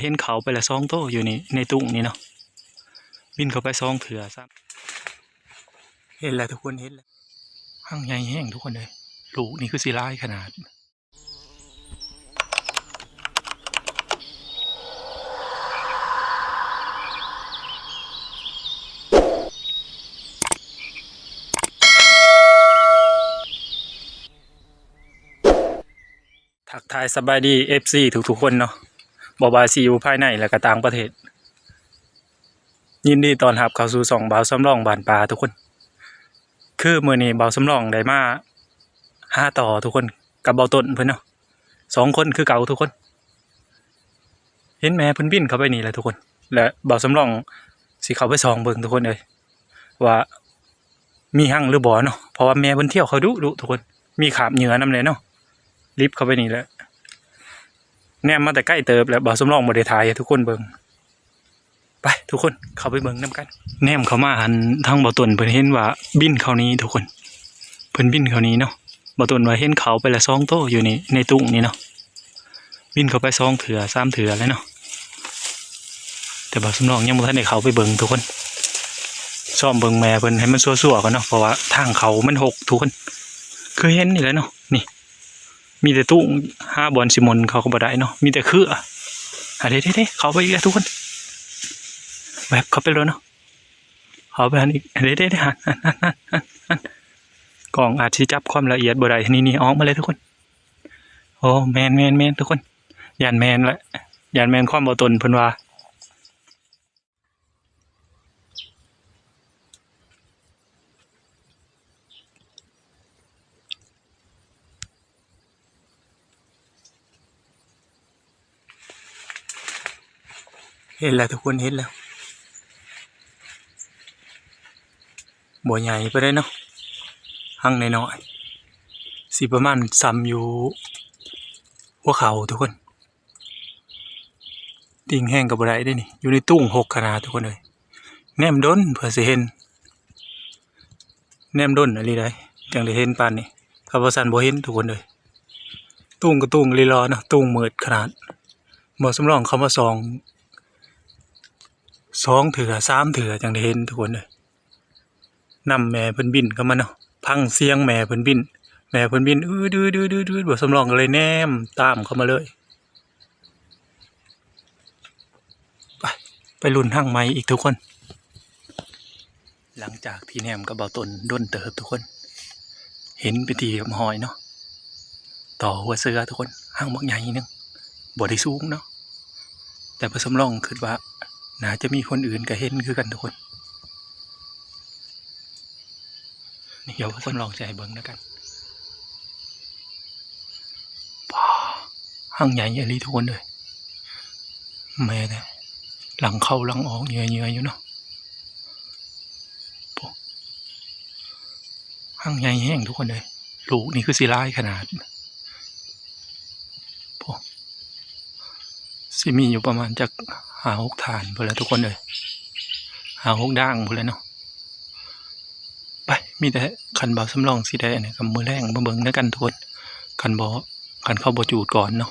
ເຫັນເຂົາໄປລະສອງໂຕຢູ່ນີ້ ໃນຕຸງນີ້ເນາະ ບິນເຂົ້າໄປສອງເທື່ອ ສາມ ເຫັນແລ້ວທຸກຄົນ ເຫັນແລ້ວ ຮັງໃຫຍ່ແຮງທຸກຄົນເອີຍ ລູກນີ້ຄືຊິຫຼາຍຂະໜາດ. ທັກທາຍສະບາຍດີ ເອັຟຊີ ທຸກໆຄົນເນາະ ບໍ່ວ່າຊິຢູ່ພາຍໃນ ແລະກະຕ່າງປະເທດ ຍິນດີຕ້ອນຮັບເຂົ້າສູ່ຊ່ອງບ່າວສຳລອງບ້ານປ່າທຸກຄົນ. ຄືມື້ນີ້ບ່າວສຳລອງໄດ້ມາຫາຕໍ່ທຸກຄົນ ກັບບ່າວຕົ້ນເພິ່ນເນາະ ສອງຄົນຄືເກົ່າທຸກຄົນ. ເຫັນແມ່ເພິ່ນບິນເຂົ້າໄປນີ້ແຫຼະທຸກຄົນ ແລະບ່າວສຳລອງຊິເຂົ້າໄປສ່ອງເບິ່ງທຸກຄົນເອີຍ ວ່າມີຮັງຫຼືບໍ່ເນາະ ເພາະວ່າແມ່ເພິ່ນທຽວເຂົ້າດຸໆທຸກຄົນ ມີຄາບເຫຍື່ອນຳແຫຼະເນາະ ລິບເຂົ້າໄປນີ້ແຫຼະ ແນມມາແຕ່ໄກເຕີບແລ້ວ ບ່າວສຳລອງບໍ່ໄດ້ຖ່າຍໃຫ້ທຸກຄົນເບິ່ງ. ໄປທຸກຄົນ ເຂົ້າໄປເບິ່ງນຳກັນ. ແນມເຂົ້າມາຫັ້ນ ທາງບ່າວຕົ້ນເພິ່ນເຫັນວ່າບິນເຂົ້ານີ້ທຸກຄົນ ເພິ່ນບິນເຂົ້ານີ້ເນາະ. ບ່າວຕົ້ນວ່າເຫັນເຂົາໄປລະສອງໂຕຢູ່ນີ້ ໃນຕຸງນີ້ເນາະ ບິນເຂົ້າໄປສອງເທື່ອ ສາມເທື່ອແລ້ວເນາະ ແຕ່ບ່າວສຳລອງຍັງບໍ່ທັນໄດ້ເຂົ້າໄປເບິ່ງທຸກຄົນ. ຊອມເບິ່ງແມ່ເພິ່ນໃຫ້ມັນຊົ່ວໆກ່ອນເນາະ ເພາະວ່າທາງເຂົ້າມັນຮົກທຸກຄົນ ຄືເຫັນນີ້ແຫຼະເນາະ ນີ້ ມີແຕ່ຕຸງ ຫາບ່ອນຊິໝົນເຂົ້າກໍບໍ່ໄດ້ເນາະ ມີແຕ່ເຄືອ. ອາ ເດ້ໆໆ ເຂົ້າໄປອີກແລ້ວທຸກຄົນ ແວັບເຂົ້າໄປໂລດເນາະ ເຂົ້າໄປຫັ້ນອີກ ເດ້ໆໆ ຫັ້ນໆໆໆ ກ້ອງອາດຊິຈັບຄວາມລະອຽດບໍ່ໄດ້ ນີ້ໆ ອອກມາເລີຍທຸກຄົນ. ໂອ້ ແມ່ນໆໆ ທຸກຄົນ ຢ້ານແມ່ນແຫຼະ ຢ້ານແມ່ນຄວາມບ່າວຕົ້ນເພິ່ນວ່າ. ເຫັນແລ້ວທຸກຄົນ ເຫັນແລ້ວ ບໍ່ໃຫຍ່ປານໃດເນາະ ຮັງນ້ອຍໆ ຊິປະມານສ່ຳຢູ່ຫົວເຂົ່າທຸກຄົນ. ຕິ່ງແຮງກໍບໍ່ໄດ້ເດ້ນີ້ ຢູ່ໃນຕຸງຮົກຂະໜາດທຸກຄົນເອີຍ ແນມດົນເພື່ອຊິເຫັນ ແນມດົນອີ່ຫຼີໃດ ຈັ່ງໄດ້ເຫັນປານນີ້ ຖ້າບໍ່ຊັ້ນບໍ່ເຫັນທຸກຄົນເອີຍ. ຕຸງກໍຕຸງອີ່ຫຼີເນາະ ຕຸງມືດຂະໜາດ ບໍ່ສຳລອງເຂົ້າມາສ່ອງ ສອງເທື່ອ ສາມເທື່ອ ຈັ່ງໄດ້ເຫັນທຸກຄົນເອີຍ. ນຳແມ່ເພິ່ນບິນເຂົ້າມາເນາະ ຟັງສຽງແມ່ເພິ່ນບິນ ແມ່ເພິ່ນບິນອືດໆໆໆ ບ່າວສຳລອງກໍເລີຍແນມຕາມເຂົ້າມາເລີຍ. ໄປ ໄປລຸ້ນຮັງໃໝ່ອີກທຸກຄົນ. ຫຼັງຈາກທີ່ແນມກັບບ່າວຕົ້ນດົນເຕີບທຸກຄົນ ເຫັນເປັນທີ່ຮຽບຮ້ອຍເນາະ ຕໍ່ຫົວເສືອທຸກຄົນ ຮັງບັກໃຫຍ່ໜຶ່ງ ບໍ່ໄດ້ສູງເນາະ ແຕ່ພໍ່ສຳລອງຄິດວ່າໜ້າຈະມີຄົນອື່ນກໍເຫັນຄືກັນທຸກຄົນ. ນີ້ ດຽວພໍ່ສຳລອງຈະໃຫ້ເບິ່ງນຳກັນ. ປາ ຮັງໃຫຍ່ອີ່ຫຼີທຸກຄົນເອີຍ ແມ່ນແຫຼະ ຫຼັງເຂົ້າຫຼັງອອກເຫຍື່ອໆຢູ່ເນາະ. ໂອ້ ຮັງໃຫຍ່ແຮງທຸກຄົນເອີຍ ລູກນີ້ຄືຊິຫຼາຍຂະໜາດ ໂອ້ ຊິມີຢູ່ປະມານຈັກຫ້າຫົກຖານພຸ້ນແຫຼະທຸກຄົນເອີຍ ຫ້າຫົກດາງພຸ້ນແຫຼະເນາະ. ໄປ ມີແຕ່ຄັນບ່າວສຳລອງຊິໄດ້ອັນນີ້ກໍມື້ແລງມາເບິ່ງນຳກັນທຸກຄົນ ຄັນບໍ່ ຄັນເຂົາບໍ່ຈູດກ່ອນເນາະ.